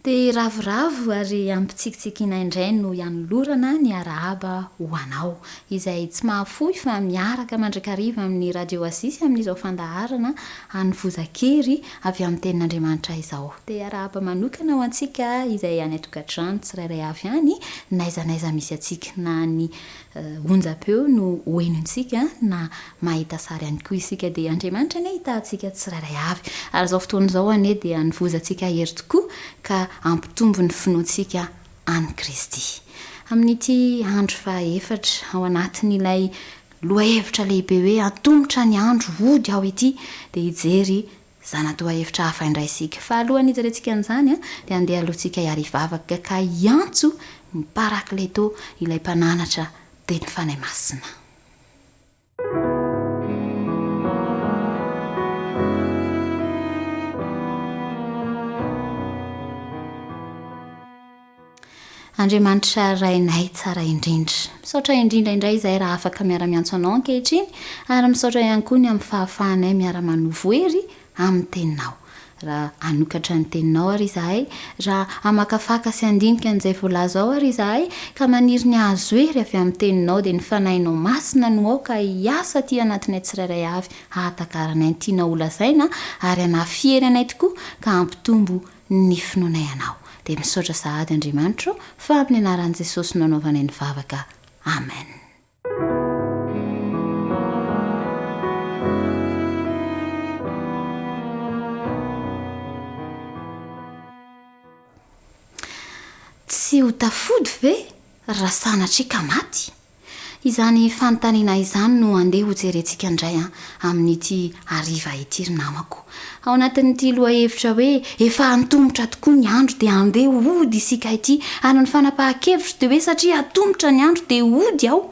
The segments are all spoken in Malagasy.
Dia ravoravo ary ampitsikitsikiana indray no hianolorana ny arahaba ho anao, izay tsy mahafoy fa miaraka mandrakariva amin'ny Radio Oasis amin'izao fandaharana Hanovozan-kery avy amin'ny Tenin'Andriamanitra izao. Dia arahaba manokana ho antsika izay any an-tokantrano tsirairay avy any, n'aiza n'aiza misy antsika, na ny onjam-peo no ho henontsika na mahita sary ihany koa isika dia Andriamanitra anie hitahantsika tsirairay avy ary izao fotoana izao anie dia hanovozantsika hery tokoa ka hampitombo ny finoantsika an'i Kristy. Amin'ity andro fahaefatra ao anatin'ilay lohahevitra lehibe hoe antomotra ny andro hody aho ity dia hijery zana-dohahevitra hafa indray isika. Fa alohan'ny hijerentsika an'izany dia andeha aloha tsika hiara-hivavaka ka hiantso ny Parakleto ilay mpananatra dia ny Fanahy Masina. Andriamanitra Rainay tsara indrindra. Misaotra indrindra indray izahay raha afaka miara-miantso Anao ankehitriny ary misaotra ihany koa ny amin'ny fahafahanay miara-manovo hery amin'ny Teninao. Raha hanokatra ny Teninao ary izahay, raha hamakafaka sy handinika an'izay voalaza ao ary izahay, ka maniry ny hahazo hery avy amin'ny Teninao, dia ny Fanahinao Masina no aoka hiasa aty anatinay tsirairay avy hahatakaranay ny tianao holazaina ary hanafy hery anay tokoa ka hampitombo ny finoanay Anao. Dia misaotra sahady Andriamanitro fa amin'ny anaran'i Jesosy no anaovanay ny vavaka. Amen. Tsy ho tafody ve raha sanatria ka maty? Izany fanontaniana izany no andeha hojerentsika indray amin'ity hariva ity ry namako. Ao anatin'ity lohahevitra hoe efa antomotra tokoa ny andro dia andeha hody isika ity ary ny fanapahan-kevitro dia hoe satria antomotra ny andro dia hody aho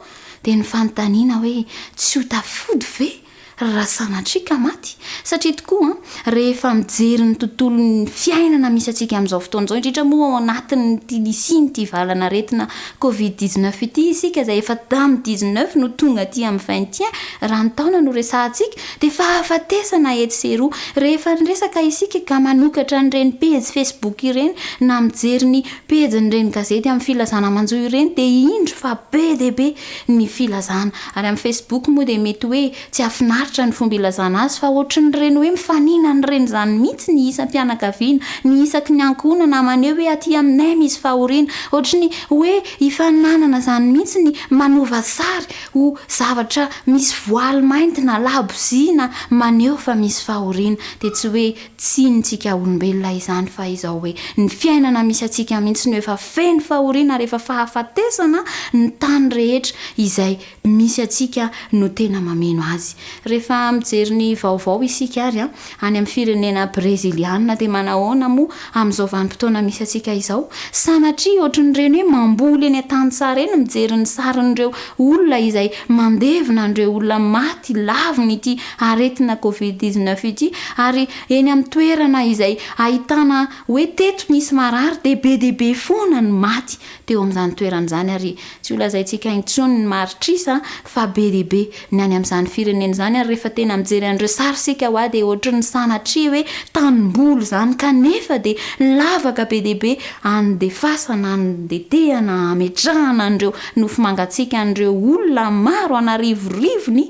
dia ny fanontaniana hoe tsy ho tafody ve Raha sanatria ka maty. Satria tokoa an, rehefa mijery ny tontolon'ny fiainana misy antsika amin'izao fotoana izao, indrindra moa ao anatin'ity nisian'ity valan'aretina covid 19 ity isika izay efa tamin'ny 19 no tonga aty amin'ny vingt et un, raha ny taona no resahantsika, dia fahafatesana etsy sy eroa. Rehefa niresaka isika ka manokatra an'ireny pejy facebook ireny na mijery ny pejin'ireny gazety amin'ny filazana manjo ireny dia indro fa be dia be ny filazana. Ary amin'ny facebook moa dia mety hoe tsy hahafinaritra ny fomba ilazana azy fa ohatrin'ireny hoe mifaninana ireny izany mihitsy ny isam-pianakaviana, ny isaky ny ankohonana maneho hoe aty aminay misy fahoriana. Ohatry ny hoe ifaninanana izany mihitsy ny manova sary ho zavatra misy voaly mainty na labozia na maneho fa misy fahoriana. Dia tsy hoe Tsinintsika olombelona izany fa izao hoe ny fiainana misy antsika mihitsy no efa feno fahoriana ary efa fahafatesana ny tany rehetra izay misy antsika no tena mameno azy. Rehefa mijery ny vaovao isika ary any amin'ny firenena breziliana dia manahoana moa amin'izao vanim-potoana misy antsika izao? Sanatria ohatrin'ireny hoe mamboly eny an-tany tsara eny mijery ny sarin'ireo olona izay mandevina an'ireo olona maty lavon'ity aretina covid 19 ity ary eny amin'ny toerana izay ahitana hoe teto nisy marary dia be dia be foana ny maty teo amin'izany toerana izany ary tsy ho lazaintsika intsony ny maritrisa fa be dia be ny any amin'izany firenena izany ary rehefa tena mijery an'ireo sary isika hoa dia ohatry ny sanatria hoe tanimboly izany kanefa dia lavaka be dia be andefasana andetehana ametrahana an'ireo nofo mangatsiaka an'ireo olona maro an'arivorivony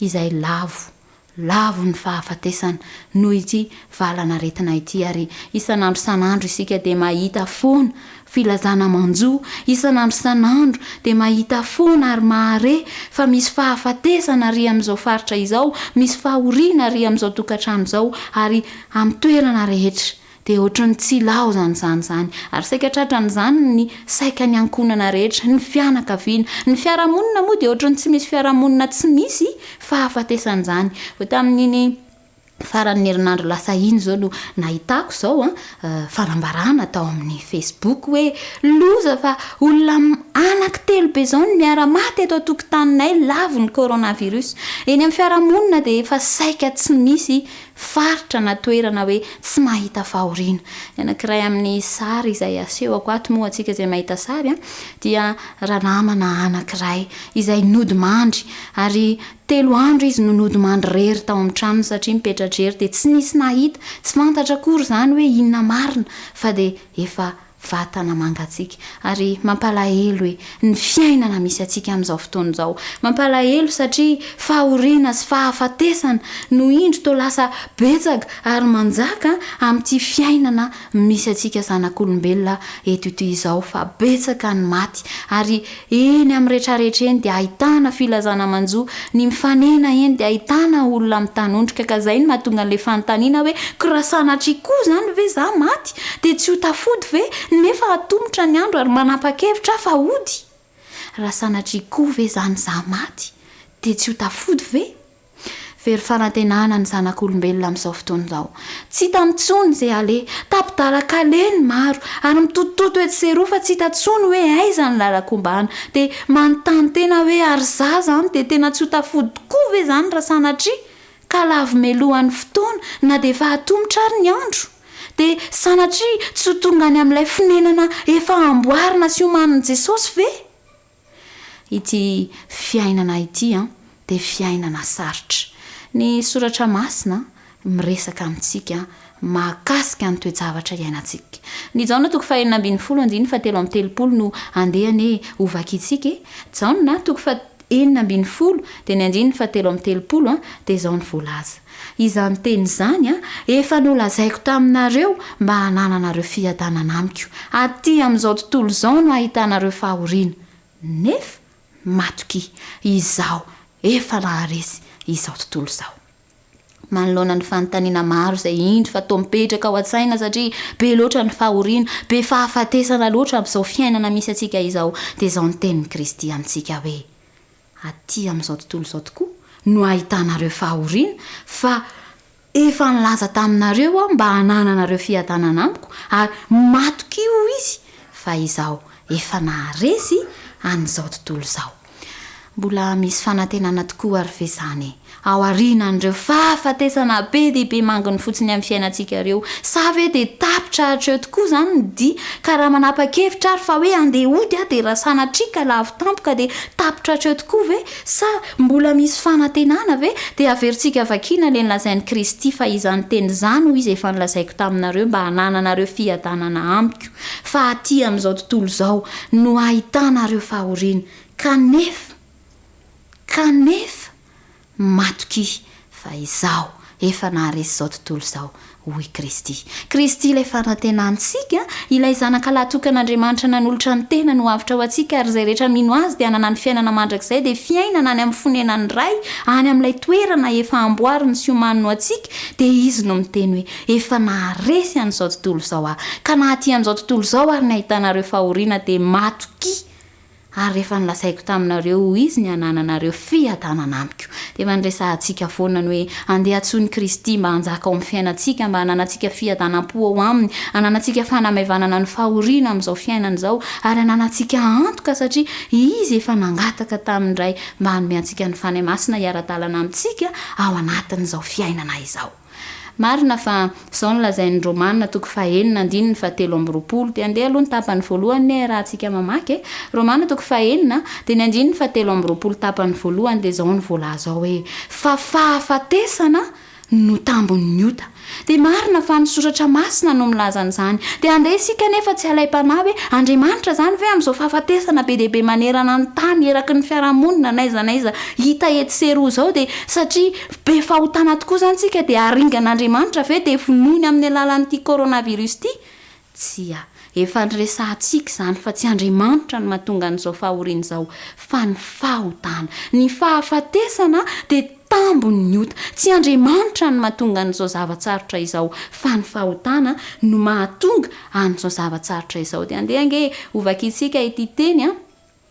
izay lavo, lavo ny fahafatesana noho ity valan'aretina ity ary isan'andro isan'andro isika dia mahita foana filazana manjo, isan'andro isan'andro dia mahita foana ary mahare fa misy fahafatesana ary amin'izao faritra izao, misy fahoriana ary amin'izao tokantrano izao ary amin'ny toerana rehetra. Dia ohatran'ny tsy ilaozana izany izany. Ary saika tratran'izany ny saika ny ankohonana rehetra, ny fianakaviana. Ny fiarahamonina moa dia ohatran'ny tsy misy fiarahamonina tsy misy fahafatesana izany. Vao tamin'iny faran'ny herinandro lasa iny izao no nahitako izao an, fanambarana tao amin'ny Facebook hoe loza fa olona anankitelo be izao no miara-maty eto an-tokotaninay lavon'ny coronavirus. Eny amin'ny fiarahamonina dia efa saika tsy misy. faritra na toerana hoe tsy mahita fahoriana. Ny anankiray amin'ny sary izay asehoko ato moa antsika izay mahita sary dia ranamana anankiray izay nodimandry ary telo andro izy no nodimandry irery tao amin'ny tranony satria mipetra-drery dia tsy nisy nahita, tsy fantatra akory izany hoe inona marina fa dia efa vatana mangatsiaka. Ary mampalahelo e, ny fiainana misy antsika amin'izao fotoana izao. Mampalahelo satria fahoriana sy fahafatesana no indro toa lasa betsaka ary manjaka amin'ity fiainana misy antsika zanak'olombelona eto ity izao fa betsaka ny maty ary eny amin'ny retraretra eny dia ahitana filazana manjo, ny mifanena eny dia ahitana olona mitanondrika ka izay no mahatonga an'ilay fanontaniana hoe ko raha sanatria koa izany ve za maty dia tsy ho tafody ve nefa atomotra ny andro ary manapa-kevitra aho fa hody? Raha sanatria koa ve izany za maty dia tsy ho tafody ve? Very fanantenana ny zanak'olombelona amin'izao fotoana izao. Tsy hita intsony izay aleha. Tapi-dalan-kaleha ny maro, ary mitotototo etsy sy eroa fa tsy hita intsony hoe aiza ny lalan-kombana. Dia manontany tena hoe ary izaho izany dia tena tsy ho tafody tokoa ve izany raha sanatria ka lavo melohan'ny fotoana na dia efa atomotra ary ny andro? Dia sanatria tsy ho tonga any amin'ilay fonenana efa amboarina sy omanin'i Jesosy ve? Ity fiainana ity dia fiainana sarotra. Ny Soratra Masina miresaka amintsika mahakasika ny toe-javatra iainantsika. Ny Jaona toko fahenina ambinifolo andininy fahatelo amby telopolo no andeha anie ho vakintsika e. Jaona toko fahenina ambinifolo dia ny andininy fahatelo amby telopolo dia izao no voalaza, Izany teny izany efa nolazaiko taminareo mba hanananareo fiadanana amiko. Aty amin'izao tontolo izao no hahitanareo fahoriana, nefa matokia, Izaho efa naharesy izao tontolo izao. Manoloana ny fanontaniana maro izay indro fa toa mipetraka ao an-tsaina satria be loatra ny fahoriana, be fahafatesana loatra amin'izao fiainana misy antsika izao, dia izao ny tenin'i Kristy amintsika hoe, Aty amin'izao tontolo izao tokoa no ahitanareo fahoriana, fa efa nilaza taminareo aho mba hanananareo fiadanana amiko, ary matokia, hoy Izy, fa Izaho efa naharesy an'izao tontolo izao. Mbola misy fanantenana tokoa ary ve izany e? Ao aorianan'ireo fahafatesana be dia be manginy fotsiny amin'ny fiainantsika ireo, sa ve dia tapitra hatreo tokoa izany ny dia, ka raha manapa-kevitra ary fa hoe handeha hody aho dia raha sanatria ka lavo tampoka dia tapitra hatreo tokoa ve? Sa mbola misy fanantenana ve? Dia averintsika vakiana ilay nolazain'i Kristy fa izany teny izany hoy Izy efa nolazaiko taminareo mba hanananareo fiadanana amiko, fa aty amin'izao tontolo izao no ahitanareo fahoriana, kanefa. Kanefa matokia fa Izaho efa naharesy izao tontolo izao, hoy Kristy. Kristy ilay fanantenantsika, ilay Zanaka lahatokan'Andriamanitra nanolotra ny tenany ho avotra ho antsika ary izay rehetra mino Azy dia hanana ny fiainana mandrakizay dia fiainana any amin'ny fonenan'ny Ray, any amin'ilay toerana efa amboariny sy omaniny ho antsika, dia Izy no miteny hoe, Efa naharesy an'izao tontolo izao Aho. Ka na aty amin'izao tontolo izao ary ny ahitanareo fahoriana dia matokia. Ary efa nolazaiko taminareo ho izy ny hanananareo fiadanana amiko. Dia efa niresahantsika foana ny hoe andeha antsoin'i Kristy mba hanjaka ao amin'ny fiainantsika, mba hananantsika fiadanam-po ao Aminy, hananantsika fanamaivanana ny fahoriana amin'izao fiainana izao, ary hananantsika antoka satria Izy efa nangataka tamin'ny Ray mba hanome antsika ny Fanahy Masina hiara-dalana amintsika ao anatin'izao fiainana izao. Marina fa izao no lazain'ny Romana toko fahenina andininy fahatelo amby roapolo, dia andeha aloha ny tapany voalohany anie arahantsika mamaky e! Romana toko fahenina dia ny andininy fahatelo amby roapolo tapany voalohany dia izao no voalaza ao hoe, Fa fahafatesana no tambin'ny ota. Dia marina fa ny soratra masina no milaza an'izany. Dia andeha isika anefa tsy halaim-panahy hoe Andriamanitra izany ve amin'izao fahafatesana be dia be manerana ny tany eraky ny fiarahamonina n'aiza n'aiza hita etsy sy eroa izao dia satria Be fahotana tokoa izany tsika dia haringan'Andriamanitra ve dia vonoiny amin'ny alalan'ity coronavirus ity? Tsia. Efa niresahantsika izany fa tsy Andriamanitra no mahatonga an'izao fahoriana izao fa ny fahotana. Ny fahafatesana dia tambin'ny ota. Tsy Andriamanitra no mahatonga an'izao zava-tsarotra izao fa ny fahotana no mahatonga an'izao zava-tsarotra izao. Dia andeha ange hovakintsika ity teny an!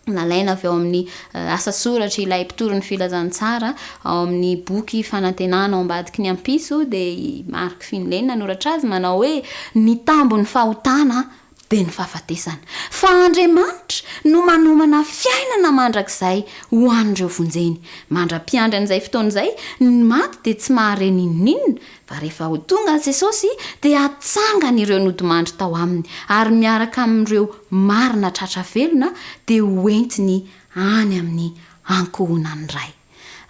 Nalaina avy ao amin'ny asa soratr' ilay mpitory ny filazantsara ao amin'ny boky Fanantenana ao ambadiky ny Ampiso dia i Mark Finley nanoratra azy manao hoe, Ny tambin'ny fahotana dia ny fahafatesana. Fa Andriamanitra no manomana fiainana mandrakizay ho an'ireo vonjeny. Mandra-piandry an'izay fotoana izay, ny maty dia tsy mahare n'inon'inona, fa rehefa ho tonga Jesosy dia hatsangany ireo nodimandry tao aminy, ary miaraka amin'ireo marina tratra velona dia ho entiny any amin'ny ankohonan'ny Ray.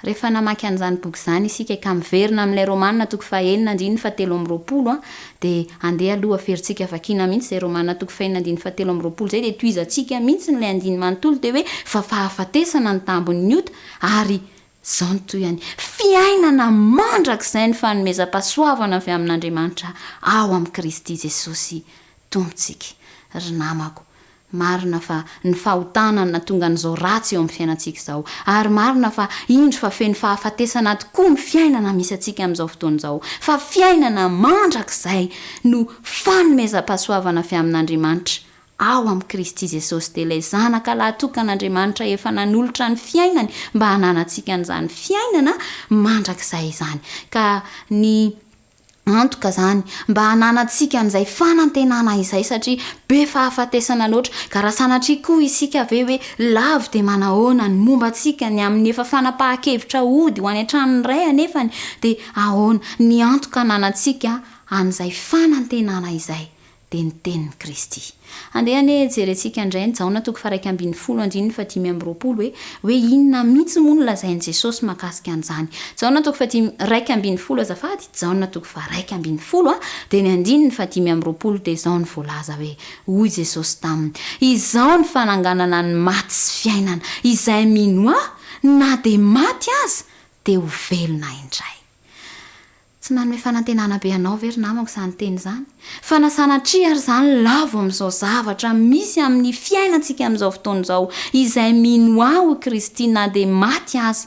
Rehefa namaky an'izany boky izany isika ka miverina amin'ilay Romana toko fahenina andininy fahatelo amby roapolo dia andeha aloha averintsika vakiana mihitsy izay Romana toko fahenina andininy fahatelo amby roapolo izay dia tohizantsika mihitsy ilay andininy manontolo dia hoe fa fahafatesana ny tambin'ny ota ary izao no tohiny fiainana mandrakizay ny fanomezam-pahasoavana avy amin'Andriamanitra ao amin'i Kristy Jesosy Tompontsika. Ry namako, Marina fa ny fahotana no nahatonga an'izao ratsy eo amin'ny fiainantsika izao. Ary marina fa indro fa feno fahafatesana tokoa ny fiainana misy antsika amin'izao fotoana izao. Fa fiainana mandrakizay no fanomezam-pahasoavana avy amin'Andriamanitra ao amin'i Kristy Jesosy dia ilay Zanaka lahatokan'Andriamanitra efa nanolotra ny fiainany mba hananantsika an'izany fiainana mandrakizay izany. Ka ny antoka izany mba hananantsika an'izay fanantenana izay satria be fahafatesana loatra ka raha sanatria koa isika ve hoe lavo dia manahoana ny momba antsika ny amin'ny efa fanapahan-kevitra hody ho any an-tranon'ny Ray anefany dia ahoana ny antoka ananantsika an'izay fanantenana izay dia ny tenin'i Kristy. Andeha anie jerentsika indray ny Jaona toko faha-11 andininy faha-25 e, hoe inona mihitsy moa no lazain'i Jesosy mahakasika an'izany. Jaona toko fahadimy 11 azafady, Jaona toko faha-11 a, dia ny andininy faha-25 dia izao no voalaza hoe, Hoy Jesosy taminy, Izaho no fananganana ny maty sy fiainana, izay mino Ahy, na dia maty aza, dia ho velona indray. Tsy manome fanantenana be anao ve ry namako izany teny izany? Fa na sanatria ary izany lavo amin'izao zavatra misy amin'ny fiainantsika amin'izao fotoana izao, izay mino Ahy hoy Kristy na dia maty aza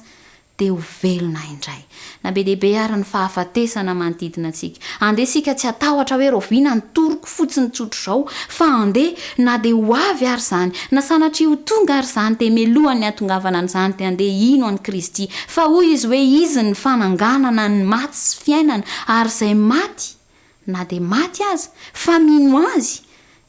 dia ho velona indray. Na be dia be ary ny fahafatesana manodidina antsika. Andeha isika tsy hatahotra hoe rahoviana ny toroko fotsiny tsotr'izao fa andeha na dia ho avy ary izany, na sanatria ho tonga ary izany dia melohan'ny hahatongavana an'izany dia andeha hino an'i Kristy. Fa hoy Izy hoe Izy ny fananganana ny maty sy fiainana, ary izay maty, na dia maty aza, fa mino Azy,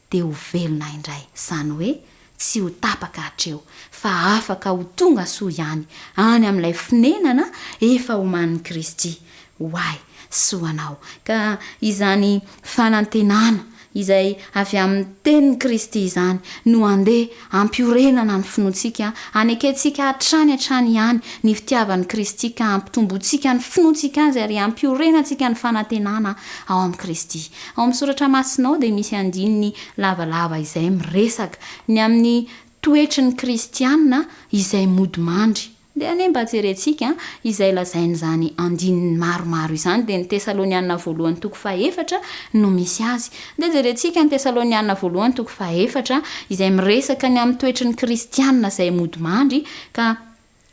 dia ho velona indray. Izany hoe tsy ho tapaka hatreo, fa afaka ho tonga soa ihany any amin'ilay fonenana efa omanin'i Kristy ho ahy sy ho anao. Ka izany fanantenana izay avy amin'ny tenin'i Kristy izany no andeha hampiorenana ny finoantsika, hanekentsika hatrany hatrany ihany ny fitiavan'i Kristy ka hampitomboantsika ny finoantsika Azy ary hampiorenantsika ny fanantenana ao amin'i Kristy. Ao amin'ny Soratra Masina ao dia misy andininy lavalava izay miresaka ny amin'ny toetry ny kristiana izay mody mandry. Ndeha anie mba jerentsika izay lazain'izany andininy maromaro izany, dia ny Tesaloniana voalohany toko fahefatra no misy azy. Ndeha jerentsika ny Tesaloniana voalohany toko fahefatra izay miresaka ny amin'ny toetry ny kristiana izay mody mandry ka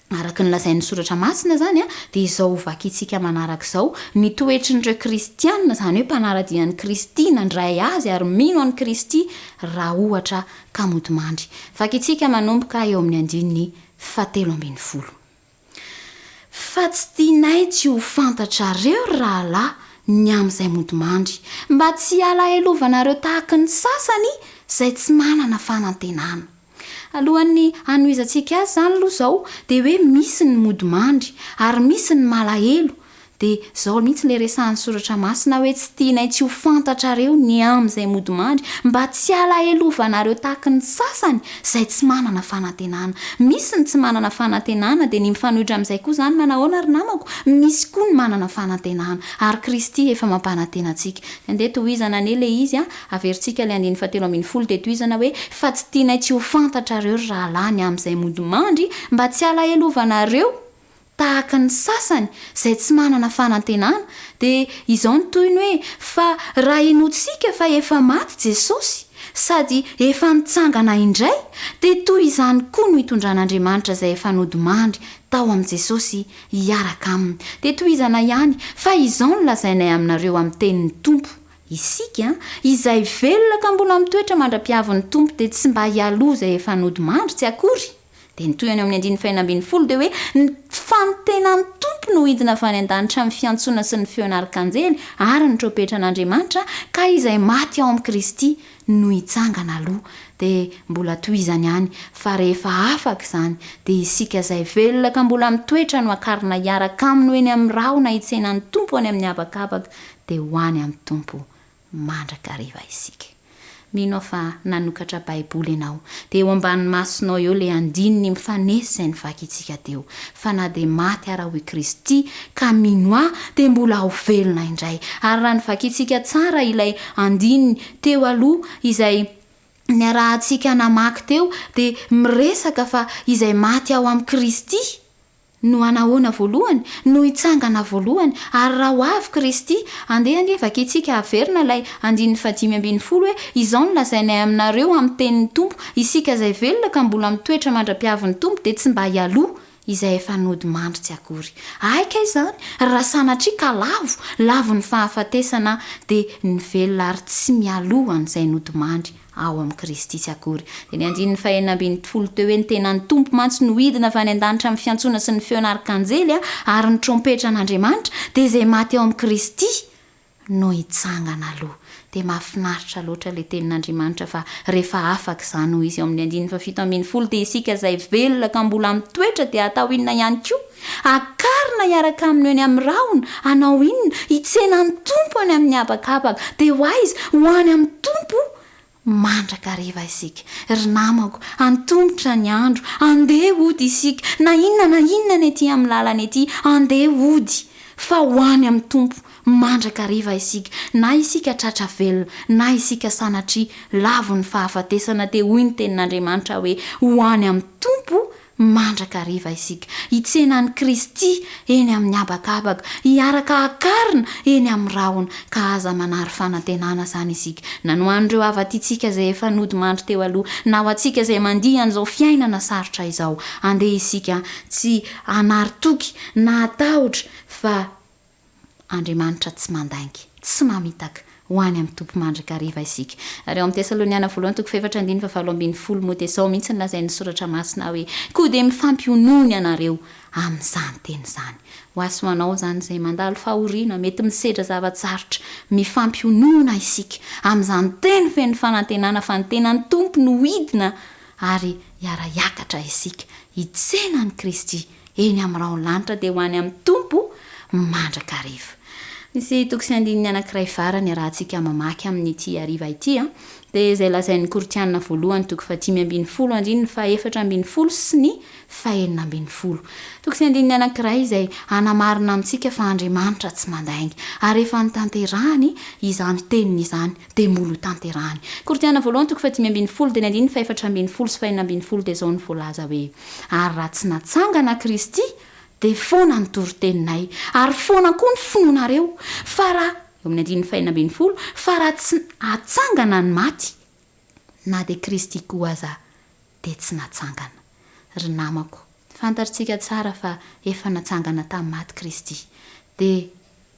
Araka ny lazain'ny Soratra Masina izany, dia izao hovakintsika manaraka izao, ny toetrin'ireo Kristiana, izany hoe mpanara-dia an'i Kristy, nandray Azy ary mino an'i Kristy, raha ohatra ka mody mandry. Vakintsika manomboka eo amin'ny andininy fahatelo ambin'ny folo. Fa tsy tianay tsy ho fantatrareo, ry rahalahy, ny amin'izay mody mandry, mba tsy halahelovanareo tahaky ny sasany izay tsy manana fanantenana. Alohan'ny hanohizantsika azy izany aloha izao dia hoe misy ny mody mandry ary misy ny malahelo dia izao mihitsy ilay resahan'ny soratra masina hoe tsy tianay tsy ho fantatrareo ny amin'izay mody mandry mba tsy halahelovanareo tahaky ny sasany izay tsy manana fanantenana. Misy ny tsy manana fanantenana dia ny mifanohitra amin'izay koa izany manahoana ry namako? Misy koa ny manana fanantenana ary Kristy efa mampanantena antsika. Andeha tohizana anie ilay izy a! Averintsika ilay andininy fahatelo ambin'ny folo dia tohizana hoe, Fa tsy tianay tsy ho fantatrareo, ry rahalahy, ny amin'izay mody mandry, mba tsy halahelovanareo tahaka ny sasany izay tsy manana fanantenana. Dia izao ny tohiny hoe, Fa raha inoantsika fa efa maty Jesosy, sady efa nitsangana indray, dia toy izany koa no hitondran'Andriamanitra izay efa nodimandry tao amin'i Jesosy hiaraka aminy. Dia tohizana ihany, Fa izao no lazainay aminareo amin'ny tenin'ny Tompo, Isika, izay velona ka mbola mitoetra mandra-piavin'ny Tompo dia tsy mba hialoha izay efa nodimandry tsy akory. Dia ny tohiny ao amin'ny andininy fahenina ambin'ny folo dia hoe, ny fantenan'ny Tompo. Tompo no hidina avy any an-danitra amin'ny fiantsoana sy ny feon'arkanjely ary ny trompetran'Andriamanitra, ka izay maty ao amin'i Kristy no hitsangana aloha. Dia mbola tohizany ihany, fa rehefa afaka izany, dia isika izay velona ka mbola mitoetra no hakarina hiaraka aminy ho eny amin'ny rahona hitsena ny Tompo any amin'ny habakabaka, dia ho any amin'ny Tompo mandrakariva isika. Mino aho fa nanokatra Baiboly ianao, dia eo ambanin'ny masonao eo ilay andininy mifanesy izay novakintsika teo, fa na dia maty ara ho i Kristy ka mino ahy dia mbola ho velona indray. Ary raha novakintsika tsara ilay andininy teo aloha izay niarahantsika namaky teo dia miresaka fa izay maty ao amin'i Kristy no hanahoana voalohany? No hitsangana voalohany? Ary raha ho avy Kristy, andeha anie vakintsika haverina ilay andininy fahadimy ambin'ny folo hoe, Izao no lazainay aminareo amin'ny tenin'ny Tompo, isika izay velona ka mbola mitoetra mandra-piavin'ny Tompo dia tsy mba hialoha izay efa nodimandry tsy akory. Hay kay izany, raha sanatria ka lavo, lavon'ny fahafatesana dia ny velona ary tsy mialoha an'izay nodimandry ao amin'i Kristy tsy akory. Dia ny andininy fahenina ambin'ny folo teo hoe ny tenan'ny Tompo mantsy no hidina avy any an-danitra amin'ny fiantsoana sy ny feon'arkanjely ary ny trompetran'Andriamanitra, dia izay maty ao amin'i Kristy no hitsangana aloha. Dia mahafinaritra loatra ilay tenin'Andriamanitra fa rehefa afaka izany hoy izy ao amin'ny andininy fahafito ambin'ny folo dia isika izay velona ka mbola mitoetra dia hatao inona ihany koa? Akarina hiaraka aminy eny amin'ny rahona, hanao inona? Hitsena ny Tompo any amin'ny habakabaka. Dia ho aiza? Ho any amin'ny Tompo mandrakariva isika. Ry namako, antomotra ny andro, andeha hody isika, na inona na inona ny ety amin'ny lalana ety, andeha hody, fa ho any amin'ny Tompo mandrakariva isika, na isika tratra velona, na isika sanatria lavon'ny fahafatesana, dia hoy ny Tenin'Andriamanitra hoe, ho any amin'ny Tompo mandrakariva isika, hitsena an'i Kristy eny amin'ny habakabaka, hiaraka hakarina eny amin'ny rahona, ka aza manary fanantenana izany isika, na ny ho an'ireo hava-tiantsika izay efa nodimandry teo aloha, na ho antsika izay mandia an'izao fiainana sarotra izao. Andeha isika tsy hanary toky na hatahotra fa Andriamanitra tsy mandainga, tsy mamitaka, ho any amin'ny Tompo mandrakariva isika. Ary ao amin'ny Tesaloniana voalohany toko fahefatra andininy fahavalo ambin'ny folo moa dia izao mihitsy no lazain'ny Soratra Masina hoe, Koa dia mifampionona ianareo amin'izany teny izany. Ho ahy sy ho anao izany izay mandalo fahoriana, mety misedra zava-tsarotra, mifampionona isika amin'izany teny feno fanantenana fa ny tenan'ny Tompo no hidina ary hiara-hiakatra isika hitsena an'i Kristy Eny amin'ny rahon'ny lanitra dia ho any amin'ny Tompo mandrakariva. Misy toko sy andininy anankiray farany iarahantsika mamaky amin'ity hariva ity, dia izay lazain'ny Korintiana voalohany toko fahadimy ambin'ny folo andininy fahaefatra ambin'ny folo sy ny fahenina ambin'ny folo. Toko sy andininy anankiray izay hanamarina amintsika fa Andriamanitra tsy mandainga, ary efa notanterahany izany teniny izany dia mbola ho tanterahany. Korintiana voalohany toko fahadimy ambin'ny folo dia ny andininy fahaefatra ambin'ny folo sy fahenina ambin'ny folo dia izao no voalaza hoe. Ary raha tsy natsangana Kristy, dia foana ny toriteninay, ary foana koa ny finoanareo, fa raha, eo amin'ny andininy fahenina ambin'ny folo, fa raha tsy atsangana ny maty, na dia Kristy koa aza dia tsy natsangana. Ry namako, fantatrtsika tsara fa efa natsangana tamin'ny maty Kristy, dia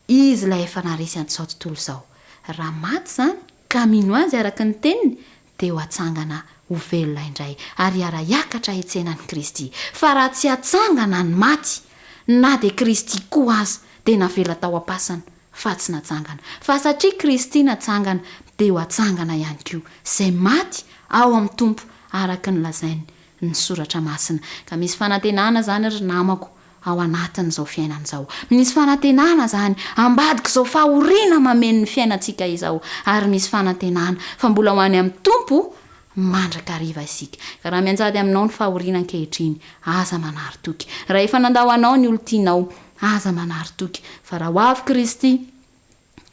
Izy ilay efa naharesy an'izao tontolo izao. Raha maty izany, ka mino Azy araka ny Teniny, dia ho atsangana ho velona indray, ary hiara-hiakatra hitsena an'i Kristy. Fa raha tsy atsangana ny maty, na dia Kristy koa aza dia navela tao am-pasana, fa tsy natsangana. Fa satria Kristy natsangana, dia ho atsangana ihany koa izay maty ao amin'ny Tompo, araka ny lazainy ny Soratra Masina. Ka misy fanantenana izany, ry namako, ao anatin'izao fiainana izao. Misy fanantenana izany ambadik'izao fahoriana mameno ny fiainantsika izao, ary misy fanantenana fa mbola ho any amin'ny Tompo mandrakariva isika. Ka raha mianjady aminao ny fahoriana ankehitriny, aza manary toky. Raha efa nandao anao ny olon-tianao, aza manary toky, fa raha ho avy Kristy,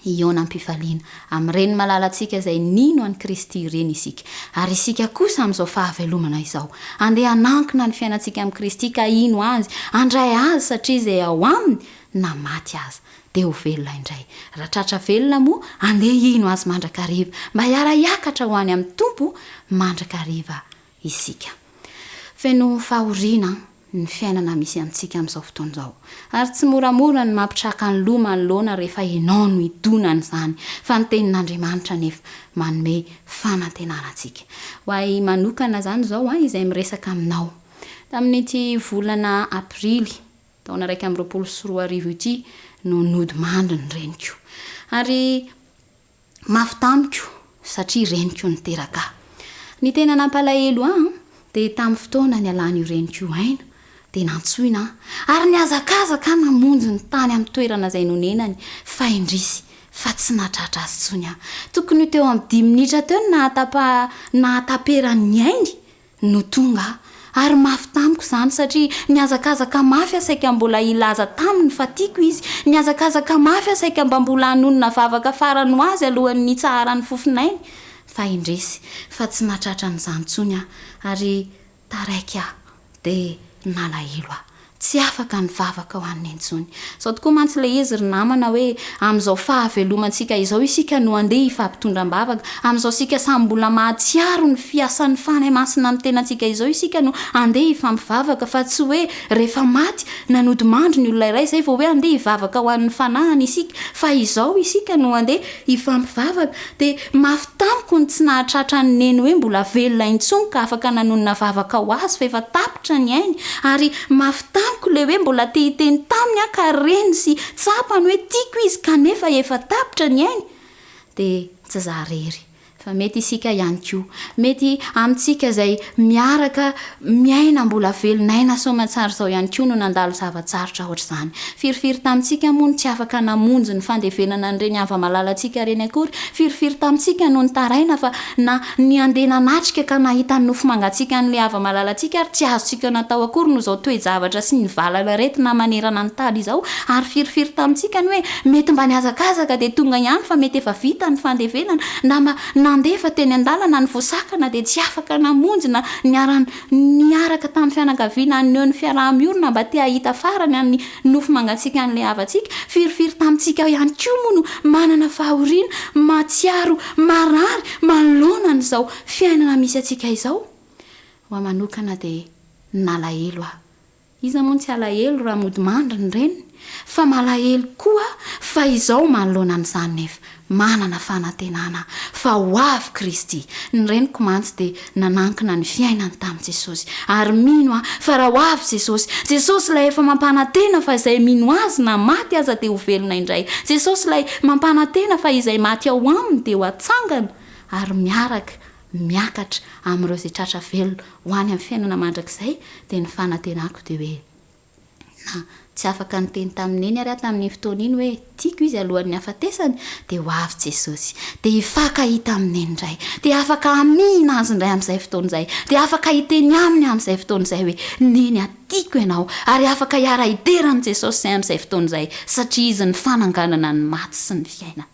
Hihaona am-pifaliana amin'ireny malalantsika izay nino an'i Kristy ireny isika. Ary isika kosa amin'izao fahavelomana izao, andeha hanankina ny fiainantsika amin'i Kristy ka hino Azy, handray Azy satria izay ao Aminy na maty aza dia ho velona indray. Raha tratra velona moa, andeha hino Azy mandrakariva mba hiara-hiakatra ho any amin'ny Tompo mandrakariva isika. Feno fahoriana ny fiainana misy antsika amin'izao fotoana izao. Ary tsy moramora ny mampitraka ny loha manoloana rehefa ianao no idonan'izany. Fa ny Tenin'Andriamanitra anefa manome fanantenana antsika. Ho ahy manokana izany izao izay miresaka aminao. Tamin'ity volana aprily. Taona 2021 ity no nodimandry ny reniko. Ary mafy tamiko satria reniko niteraka ahy. Ny tena nampalahelo ahy dia tamin'ny fotoana nialan'io reniko io aina dia nantsoina aho ary nihazakazaka aho namonjy ny tany amin'ny toerana izay nonenany fa indrisy fa tsy nahatratra azy intsony aho. Tokony ho teo amin'ny dimy minitra teo no nahatapa nahataperan'ny ainy no tonga aho ary mafy tamiko izany satria nihazakazaka mafy aho saika mbola hilaza taminy fa tiako izy, nihazakazaka mafy aho saika mba mbola hanonona vavaka farany ho azy alohan'ny nitsaharan'ny fofon'ainy fa indrisy fa tsy nahatratra an'izany intsony aho ary Taraiky aho, dia nalahelo aho. Tsy afaka nivavaka ho an'i intsony. Izao tokoa mantsy ilay izy ry namana hoe, amin'izao fahavelomantsika izao isika no andeha hifampitondra am-bavaka, amin'izao isika samy mbola mahatsiaro ny fiasan'ny Fanahy Masina amin'ny tenantsika izao isika no andeha hifampivavaka fa tsy hoe rehefa maty na nodimandry ny olona iray izay vao hoe andeha hivavaka ho an'ny fanahiny isika fa izao isika no andeha hifampivavaka. Dia mafy tamiko ny tsy nahatratra an'i Neny hoe mbola velona intsony ka afaka nanonona vavaka ho azy fa efa tapitra ny ainy. Ary mafy tamiko ilay hoe mbola te hiteny taminy aho ka reny sy tsapany hoe tiako izy kanefa efa tapitra ny ainy. Dia tsy za rery fa mety isika ihany koa. Mety amintsika izay miaraka miaina mbola velon'aina soamantsara izao ihany koa no nandalo zava-tsarotra ohatr'izany. Firifiry tamintsika moa no tsy afaka namonjy ny fandevenana an'ireny hava-malalantsika ireny akory? Firifiry tamintsika no nitaraina fa na ny handeha nanatrika ka nahita ny nofo mangatsiaka an'ilay hava-malalantsika ary tsy azontsika natao akory noho izao toe-javatra sy ny valan'aretina manerana ny tany izao? Ary firifiry tamintsika ny hoe mety mba nihazakazaka dia tonga ihany fa mety efa vita ny fandevenana na mba nandefa teny an-dalana ny voasakana dia tsy afaka namonjy na niara Niaraka tamin'ny fianakaviana haneho ny fiaraha-miorina mba te hahita farany amin'ny nofo mangatsiaka an'ilay havantsika. Firifiry tamintsika ihany koa moa no manana fahoriana, mahatsiaro marary manoloana an'izao fiainana misy antsika izao? Ho ahy manokana dia nalahelo aho. Iza moa no tsy halahelo raha mody mandry ny reniny? Fa malahelo koa aho fa izao manoloana an'izany nefa manana fanantenana aho fa ho avy Kristy. Ny reniko mantsy dia nanankina ny fiainany tamin'i Jesosy ary mino aho fa raha ho avy Jesosy, Jesosy ilay efa mampanantena fa izay mino Azy na maty aza dia ho velona indray, Jesosy ilay mampanantena fa izay maty ao aminy dia ho atsangana ary miaraka miakatra amin'ireo izay tratra velona ho any amin'ny fiainana mandrakizay dia ny fanantenako dia hoe na tsy afaka niteny tamin'i Neny ary aho tamin'iny fotoana iny hoe tiako izy alohan'ny hafatesany dia ho avy Jesosy dia hifankahita amin'i Neny indray dia afaka hamihina azy indray amin'izay fotoana izay dia afaka hiteny aminy amin'izay fotoana izay hoe Neny a tiako ianao ary afaka hiara-hidera amin'i Jesosy izay amin'izay fotoana izay satria izy ny fananganana ny maty sy ny fiainana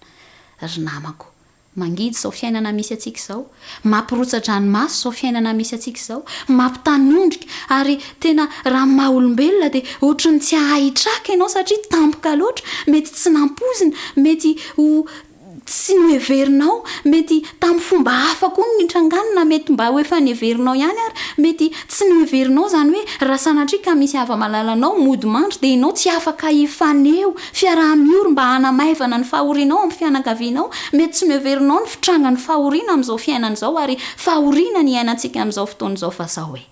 ry namako Mangidy izao fiainana misy antsika izao, mampirotsa-dranomaso izao fiainana misy antsika izao, mampitanondrika ary tena raha ny maha olombelona dia ohatry ny tsy hahay hitraka ianao satria tampoka loatra, mety tsy nampoizina, mety ho tsy noheverinao, mety tamin'ny fomba hafa koa no nitrangany na mety mba ho efa neverinao ihany ary, mety tsy noheverinao izany hoe raha sanatria ka misy hava-malalanao mody mandry dia ianao tsy afaka hifaneho Fiaraha-miory mba hanamaivana ny fahorianao amin'ny fianakavianao. Mety tsy noheverinao ny fitrangan'ny fahoriana amin'izao fiainana izao ary fahoriana ny iainantsika amin'izao fotoana izao fa zao e!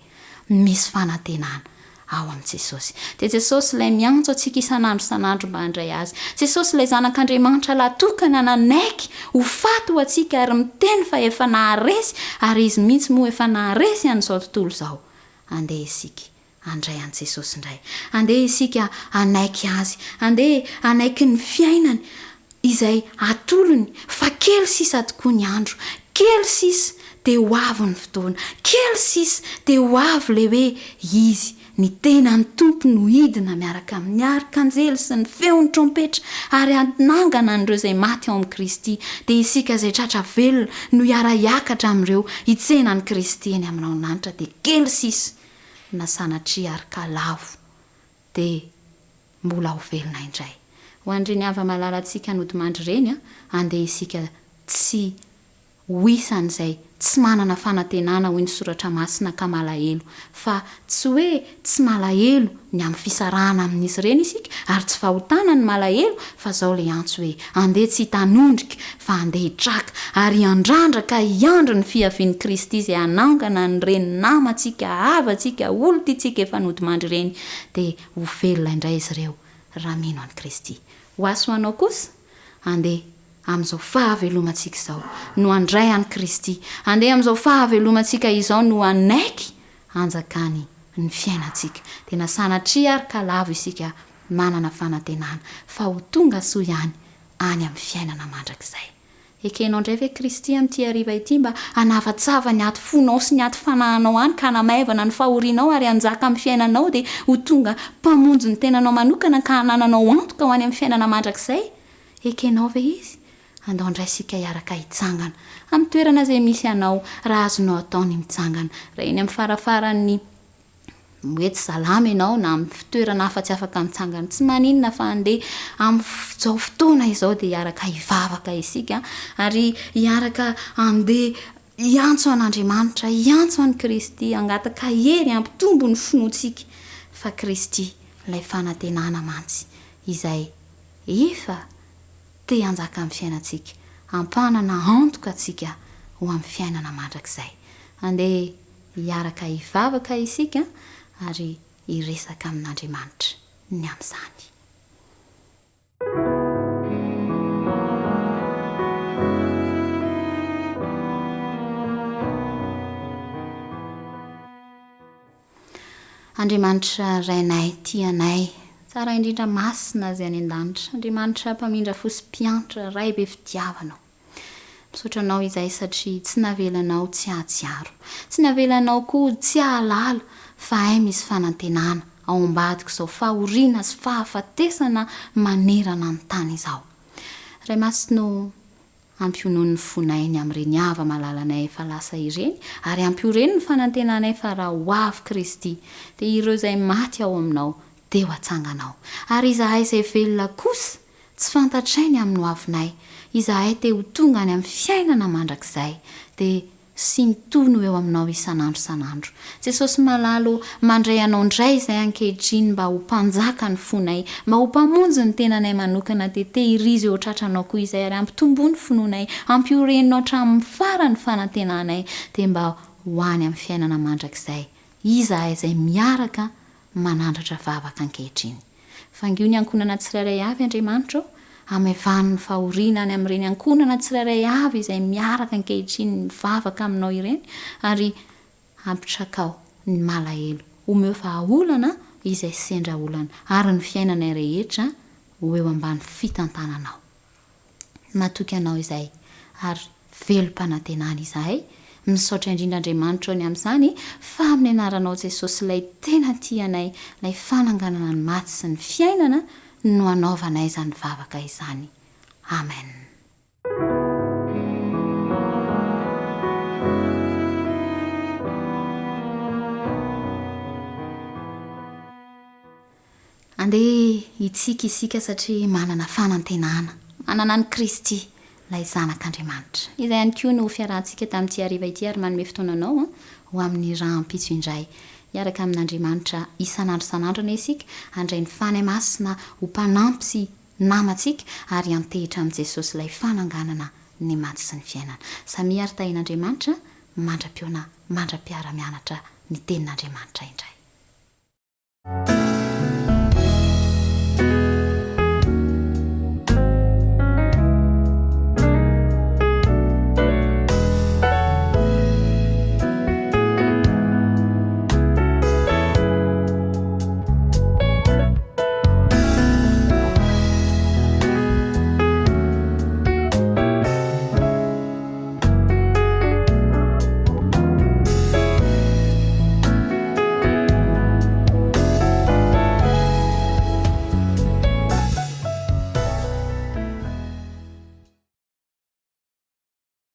Misy fanantenana ao amin'i Jesosy. Dia Jesosy ilay miantso antsika isan'andro isan'andro mba handray Azy. Jesosy ilay Zanak'Andriamanitra lahatokana nanaiky ho faty ho antsika ary miteny fa efa naharesy ary Izy mihitsy moa efa naharesy an'izao tontolo izao. Andeha isika handray an'i Jesosy indray. Andeha isika hanaiky Azy. Andeha hanaiky ny fiainany izay atolony fa kely sisa tokoa ny andro. Kely sisa dia ho avy ny fotoana. Kely sisa dia ho avy ilay hoe Izy, ny tenan'ny Tompo no hidina miaraka amin'ny arkanjely sy ny feon'ny trompetra ary hanangana an'ireo izay maty ao amin'i Kristy. Dia isika izay tratra velona no hiara-hiakatra amin'ireo hitsena an'i Kristy eny amin'ny rahonanitra dia kely sisa na sanatria ary ka lavo dia mbola ho velona indray. Ho an'ireny hava-malalantsika nodimandry ireny, andeha isika tsy ho isan'izay tsy manana fanantenana hoy ny soratra masina ka malahelo fa tsy hoe tsy malahelo ny amin'ny fisarahana amin'izy ireny isika ary tsy fahotana ny malahelo fa zao le antso hoe andeha tsy hitanondrika fa andeha hitraka ary hiandrandra ka hiandry ny fiavian'i Kristy izay hanangana an'ireny namantsika havantsika olon-tiantsika efa nodimandry ireny dia ho velona indray izy ireo raha mino an'i Kristy. Ho ahy sy ho anao kosa andeha amin'izao fahavelomantsika izao no handray an'i Kristy, andeha amin'izao fahavelomantsika izao no hanaiky hanjakany ny fiainantsika. Dia na sanatria ary ka lavo isika manana fanantenana fa ho tonga soa ihany any amin'ny fiainana mandrakizay. Ekenao indray ve Kristy amin'ity hariva ity mba hanavatsava ny aty fonao sy ny aty fanahinao any ka hanamaivana ny fahorianao ary hanjaka amin'ny fiainanao dia ho tonga Mpamonjy ny tenanao manokana ka hanananao antoka ho any amin'ny fiainana mandrakizay? Ekenao ve izy? Andao indray isika hiaraka hitsangana amin'ny toerana izay misy anao, raha azonao atao ny mitsangana. Raha eny amin'ny farafaran'ny hoe tsy salama ianao na amin'ny fitoerana hafa tsy afaka mitsangana, tsy maninona fa andeha amin'izao fotoana izao dia hiaraka hivavaka isika ary hiaraka handeha hiantso an'Andriamanitra, hiantso an'i Kristy, hangataka hery hampitombo ny finoantsika fa Kristy ilay fanantenana mantsy izay Efa te hanjaka amin'ny fiainantsika, hampanana antoka antsika ho amin'ny fiainana mandrakizay. Andeha hiaraka hivavaka isika ary hiresaka amin'Andriamanitra ny amin'izany. Andriamanitra Rainay tia anay, tsara indrindra masina izay any an-danitra, Andriamanitra mpamindra fo sy mpiantra, Ray be fitiavana ô. Misaotra Anao izahay satria tsy navelanao tsy hahatsiaro, tsy navelanao koa tsy hahalala fa hay misy fanantenana ao ambadik'izao fahoriana sy fahafatesana manerana ny tany izao. Ray Masina ô, Ampionony ny fonay ny amin'ireny hava-malalanay efa lasa ireny, ary ampioreno ny fanantenanay fa raha ho avy Kristy, dia ireo izay maty ao aminao dia ho atsanganao. Ary izahay izay velona kosa, tsy fantatray ny amin'ny hoavinay, izahay te ho tonga any amin'ny fiainana mandrakizay, dia Sintono eo aminao isan'andro isan'andro. Jesosy malala ô, mandray Anao indray izay ankehitriny mba ho Mpanjaka ny fonay, mba ho Mpamonjy ny tenanay manokana dia tehirizo eo tratranao koa izay ary ampitomboa ny finoanay, ampiorenonao hatramin'ny farany ny fanantenanay dia mba ho any amin'ny fiainana mandrakizay izahay izay miaraka manandratra vavaka ankehitriny. Vangio ny ankohonana tsirairay avy, Andriamanitra ô, hamaivaniny ny fahoriana any amin'ireny ankohonana tsirairay avy izay miaraka ankehitriny mivavaka Aminao ireny, ary ampitrakao ny malahelo, omeo vahaolana izay sendra olana, ary ny fiainanay rehetra ho eo ambany fitantananao. Matoky Anao izahay ary velom-panantenana izahay. Misaotra indrindra Andriamanitra ô ny amin'izany fa amin'ny anaranao Jesosy ilay tena tia anay, ilay fananganana ny maty sy ny fiainana no anaovanay izany vavaka izany. Amen. Andeha hitsiky isika satria manana fanantenana, manana an'i Kristy, ilay Zanak'Andriamanitra. Izay ihany koa no fiarahantsika tamin'ity hariva ity ary manome fotoana anao ho amin'ny rahampitso indray. Hiaraka amin'Andriamanitra isan'andro isan'andro anie isika, handray ny Fanahy Masina ho mpanampy sy namantsika ary hiantehitra amin'i Jesosy ilay fananganana ny maty sy ny fiainana. Samia ary tahian'Andriamanitra mandra-pihaona mandra-piara-mianatra ny Tenin'Andriamanitra indray.